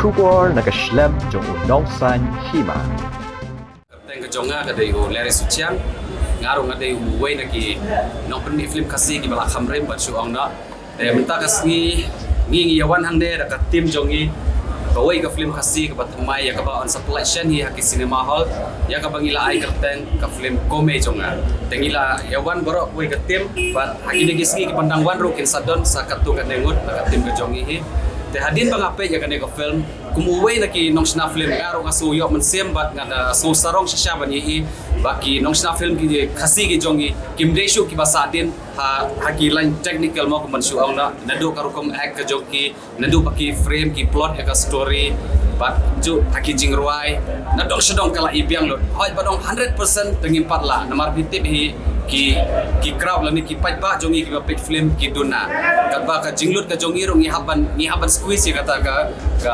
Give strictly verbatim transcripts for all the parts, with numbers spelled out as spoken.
Khubor na ka shlem jong u Nongsaiñ Hima. Kyrteng ka jong nga ka dei u Larry Suchiang. Nga ruh nga dei uwei na ki nongpynmih film Khasi kiba la kham rim bad shu ong noh. Te mynta ka sngi ngi ngi ïa wan hangne da ka team jong ngi. Kawei ka film Khasi kaba thymmai ïa kaba yn sa pynlait shen hi ha ki cinema hall. Ïa kaba ngi la ai kyrteng ka film Komei jong nga. Te ngi la ïa wan baroh kawei ka team bad ha kine ki sngi ki ban dang wan ruh kin sa don sa katto katne ngut na ka team ka jong ngi hi. Te hadien ba nga peit ïa kane ka film kum uwei na ki nongshna film nga ruh nga sngew ïoh mynsiem bad nga da sngew sarong shisha ban ïohi ba ki nongshna film ki Khasi ki jong ngi kim dei shuh kiba sahdien ha ha ki line technical mo kum ban shu ong noh naduh ka rukom act ka jong ki naduh ba ki frame ki plot ïa ka story bad ju ha ki jingrwai na dong sha dong ka la i biang lut hoi ba dong hundred percent te ngim pat lah namar phi tip hi ki ki crowd lane ki paidbah jong ngi kiba peit film ki duna katba ka jinglut ka jong ngi ruh ngi hap ban ngi hap ban squeeze ïa kata ka ka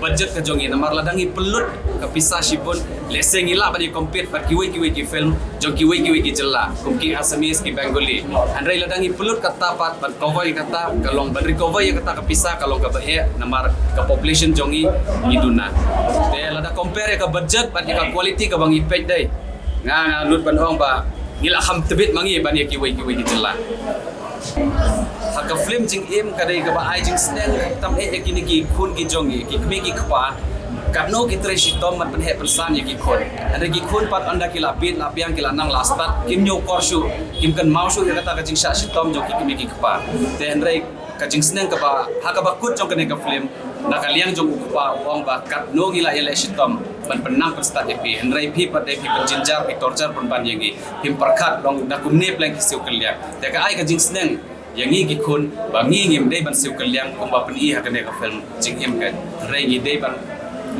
budget ka jong ngi namar lada ngi pynlut ka pisa shibun lehse ngi lah ban ïa compete bad kiwei kiwei ki film jong kiwei kiwei ki jylla kum ki Assamese ki Bengali. Hynrei lada ngi pynlut kata pat ban cover ïa kata ka long ban recover ïa kata ka pisa ka long kaba eh namar ka population jong ngi ngi duna. Te lada compare ïa ka budget bad ïa ka quality kaba ngi peit dei nga nga lut ban ong ba ngi la kham tbit ma ngi ban ïa kiwei kiwei ki jylla. Ha ka film Jingim ka dei kaba ai jingsneng tam eh ïa kine ki khun ki jong ngi ki kmie ki kpa. Katno ki trei shitom ban pynheh pynsan ïa ki khun. Hynrei ki khun pat ynda ki la bit la biang ki la nang la stad kim ñiew kor shuh kim kynmaw shuh ïa kata ka jingshah shitom jong ki kmie ki kpa. Te hynrei ka jingsneng kaba ha kaba kut jong kane ka film na ka liang jong u kpa u ong ba katno ngi la ïaleh shitom ban pynnang pynstad ïa phi hynrei phi pat dei phi pynjynjar phi torture pynban ïa ngi phim pyrkhat long da kumne pleng ki siew kylliang. Te ka ai ka jingsneng ïa ngi ki khun ba ngi ngim dei ban siew kylliang kumba pyni ha kane ka film Jingim ka hynrei ngi dei ban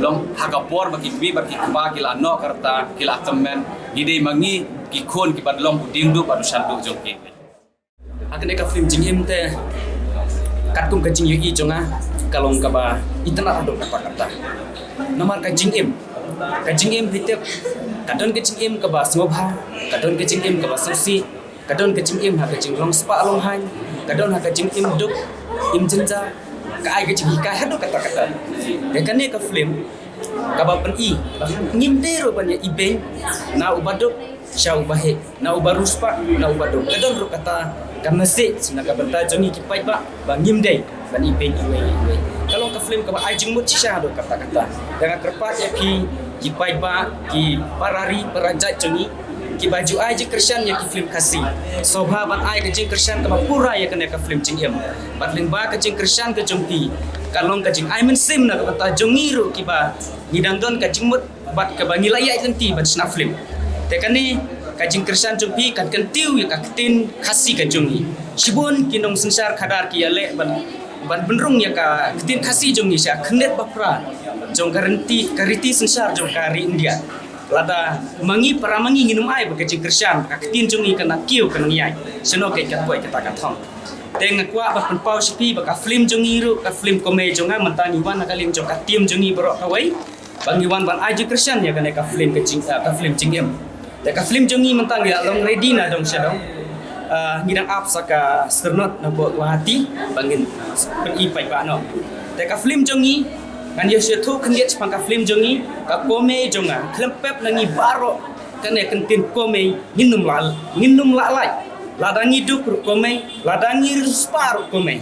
long ha ka por ba ki kmie bad ki kpa ki la noh ka rta ki la tymmen ngi dei ma ngi ki khun ki ban long u diengduh bad u shanduh jong ki. Ha kane ka film Jingim te katkum ka jingïohi jong nga ka long kaba itynnad haduh katta katta. Namar ka jingim ka jingim phi tip ka don ka jingim kaba sngewbha ka don ka jingim kaba sngewsih. Ka don ka jingim ha ka jinglong spah long haiñ ka don ha ka jingim duk im jynjar ka ai ka jinghikai haduh katta katta. Te kane ka film kaba pyni ba ngim dei ruh ban ïa ibeiñ na uba duk sha uba heh na uba riewspah na uba duk ka don ruh kata ka message na ka bynta jong ngi ki paidbah ba ngim dei ban ibeiñ iwei iwei. Ka long ka film kaba ai jingmut shisha haduh katta katta. Te nga kyrpad ïa phi ki paidbah ki para ri para jait jong ngi kiba ju ai jingkyrshan ïa ki film Khasi. Sngewbha ban ai ka jingkyrshan kaba pura ïa kane ka film Jingim. Bad lyngba ka jingkyrshan ka jong phi ka long ka jingai mynsiem na ka bynta jong ngi ruh kiba ngi dang don ka jingmut bad kaba ngi la ïaid lynti ban shna film. Te kane ka jingkyrshan jong phi kan kyntiew ïa ka ktien Khasi ka jong ngi. Shibun ki nongsynshar khadar ki ïaleh ban ban pynrung ïa ka ktien Khasi jong ngi sha khyndiat ba phra jong ka rynti ka riti synshar jong ka ri India. Lada ma ngi para ma ngi ngin ym ai ba ka jingkyrshan ba ka ktien jong ngi kan nang kiew kan nang ïaid shano ka ïaid ka poi kata ka thong. Te nga kwah ba pynpaw sha phi ba ka film jong ngi ruh ka film Komei jong nga mynta ngi wan ha ka liang jong ka team jong ngi baroh kawei ba ngi wan ban ai jingkyrshan ïa kane ka film ka jing ka film Jingim. Te ka film jong ngi mynta ngi la long ready na dong sha dong. Ngi dang ap sa ka sternot na Guwahati ba ngin pyni paidbah noh. Te ka film jong ngi ngan ïa shu thoh khyndiat shaphang ka film jong ngi ka Komei jong nga khlem pep na ngi baroh. Kane ka ktien Komei ngin ym lah ngin ym lah lait. Lada ngi duk ruh Komei lada ngi riewspah ruh Komei.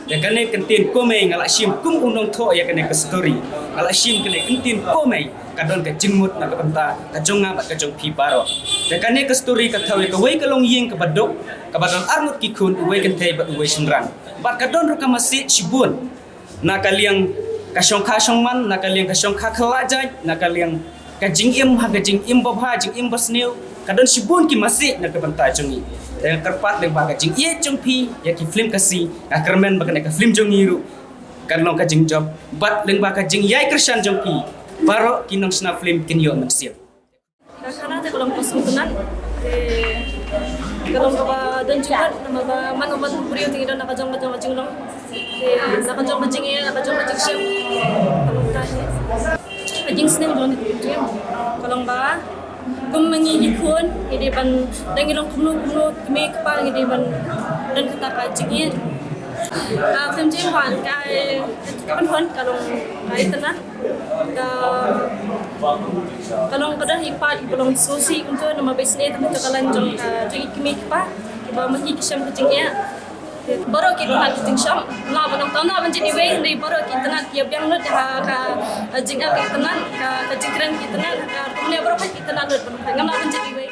Ïa kane ka ktien Komei nga la shim kum u nongthoh ïa kane ka story. Nga la shim kane ka ktien Komei ka don ka jingmut na ka bynta ka jong nga bad ka jong phi baroh. Ïa kane ka story ka thaw ïa kawei ka longïing kaba duk kaba don arngut ki khun uwei kynthei bad uwei shynrang. Bad ka don ruh ka message shibun na ka liang ka shongkha shongman na ka liang ka shongkha khlajait na ka liang ka jingim ha ka jingim babha jingim basniew. Ka don shibun ki message na ka bynta jong ngi. Te nga kyrpad lyngba ka jingïeit jong phi ïa ki film Khasi nga kyrmen ba kane ka film jong ngi ruh kan long ka jingjop bad lyngba ka jingïai kyrshan jong phi baroh ki nongshna film kin ïoh mynsiem. Ka khana te ka long ka sngewtynnat te ka long kaba don jingmut namar ba man u man u briew te ngi don na ka jong ka jong ka jinglong te na ka jong ka jingïeit na ka jong ka jingshem. Ka long ka Ka jingsneng jong ngi ka long ba kum ma ngi ki khun ngi dei ban da ngi long kumno kumno kmie kpa ngi dei ban don kata ka jingïeit. Ka film jong phi ka, ka pynhun ka long ka itynnad. Ka, ka long ka don hi pat ba long sngewsih kumto namar ba isynei tang ka lan jong ka jong i kmie kpa kiba ma hi ki shem ka jingeh. Baroh ki itynnad ki jingshem, la ba nang tang na ban jin iwei hynrei baroh ki itynnad ki ïa biang lut ha ka jingeh ka itynnad, ka jingkren ki itynnad, ka kumne baroh ki itynnad lut ba nang ngam la ban jin iwei.